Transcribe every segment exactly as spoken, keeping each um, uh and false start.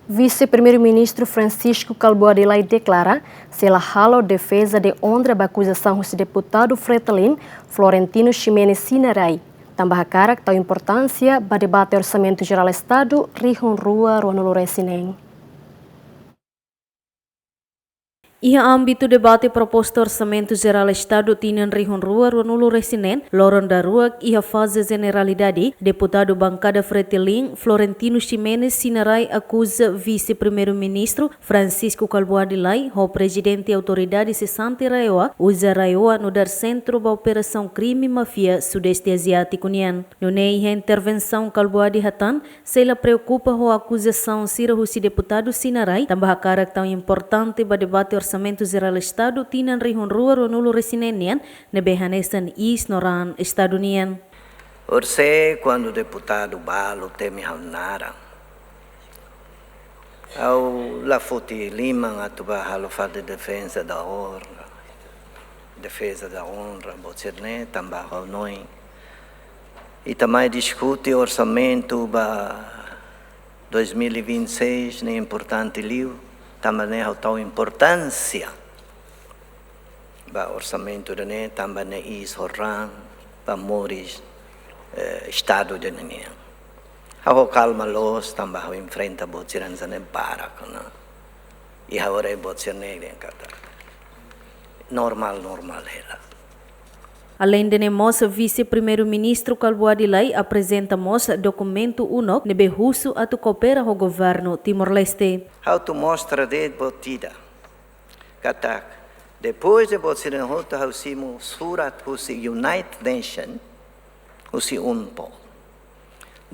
Vise-Primeiru-Ministru Francisco Kalbuadi Lay deklara sei la halo defeza de onra ba akuzasaun husi deputadu Fretilin, Florentino Ximenes Sinarai, tanba hakarak tau importánsia ba debate Orsamentu Jerál Estadu rihun rua ruanulu-resin-neen. Iha ámbitu debate proposta Orsamentu Jerál Estadu tinan rihun rua ruanulu-resin-neen, loron daruak iha faze jeneralidade, deputadu bankada Fretilin, Florentino Ximenes Sinarai, akuza Vise-Primeiru-Ministru Francisco Kalbuadi Lay ho Prezidente Autoridade sesante RAEOA uza RAEOA nu'udar sentru ba operasaun krime máfia Sudeste Aziátiku nian. Nune'e iha intervensaun Kalbuadi hatán, sei la preokupa ho akuzasaun sira husi deputadu Sinarai, tanba hakarak tau importante ba debate Orsamentu Jerál Estadu tinan rihun rua ruanulu-resin-neen nian, ne'ebé hanesan iis no raan Estadu nian. Orsida kuandu deputadu balu temi ha'u-nia naran, ha'u la foti liman atu bá halo fali defeza da onra, defeza da onra, buat sira-ne'e, tanba ha'u hanoin ita mai diskute orsamentu ba dois mil e vinte e seis ne'e importante liu, tanba ne'e ha'u tau importánsia ba orsamentu ida-ne'e, tanba ne'e iis ho raan ba moris, eh, Estadu ida-ne'e nian. Ha'u ho kalma loos, tanba ha'u enfrenta buat sira hanesan ne'e barak ona. I ha'u haree buat sira-ne'e dehan katak normál, normál hela. Aleinde ne'e mós, Vise-Primeiru-Ministru Kalbuadi Lay aprezenta mós dokumentu UNOC ne'ebé husu atu koopera ho governu Timor-Leste. Ha'u atu mostra de'it buat ida katak, depois de buat sira-ne'e hotu, ha'u simu surat husi United Nations, husi UNPOL.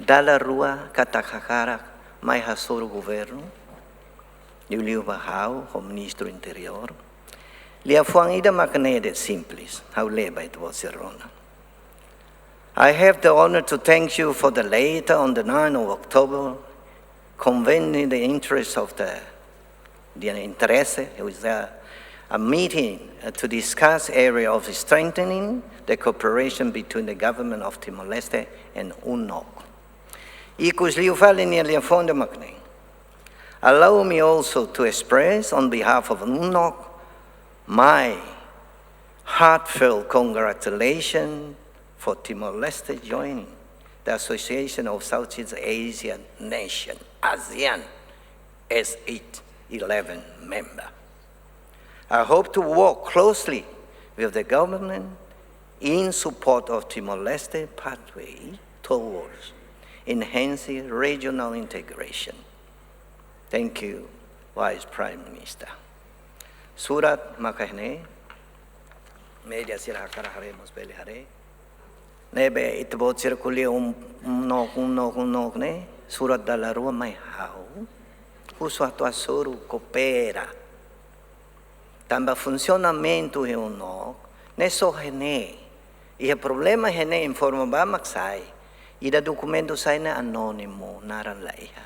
Dala rua katak hakarak mai hasoru governu, liuliu ba ha'u ho Ministru Interiór. Liafuan ida mak ne'e de'it, simples, ha'u lee ba ita-boot sira rona. I have the honor to thank you for the letter on the ninth of October, convening the interest of the, the interesse, it was a, a meeting, uh, to discuss area of strengthening the cooperation between the government of Timor-Leste and UNOC. Ikus liu fali nia liafuan ida mak ne'e. Allow me also to express on behalf of UNOC my heartfelt congratulations for Timor-Leste joining the Association of Southeast Asian Nation, ASEAN, as its eleventh member. I hope to work closely with the government in support of Timor-Leste pathway towards enhancing regional integration. Thank you, Vice Prime Minister. Surat mak ne'e, média sira hakarak haree mós bele haree. Ne'ebé ita-boot sira ko'alia UNOC, UNOC, UNOC ne'e, surat dala rua mai ha'u. Husu atu hasoru, koopera. Tanba funsionamentu iha UNOC ne'e só iha ne'e. Iha problema iha ne'e, informa bá mak sai. Ida dokumentu sai ne'e anónimu, naran la iha.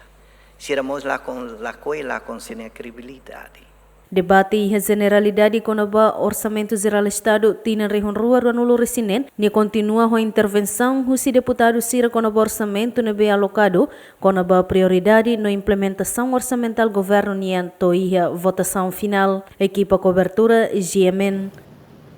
Sira mós lakon, lakohi lakon sira-nia kredibilidade. Debate iha jeneralidade kona-ba Orsamentu Jerál Estadu tinan rihun rua ruanulu-resin-neen ne'e kontinua ho intervensaun husi deputadu sira kona-ba orsamentu ne'ebé alokadu, kona-ba prioridade no implementasaun orsamentál governu nian to'o iha votasaun finál. Ekipa kobertura, G M N.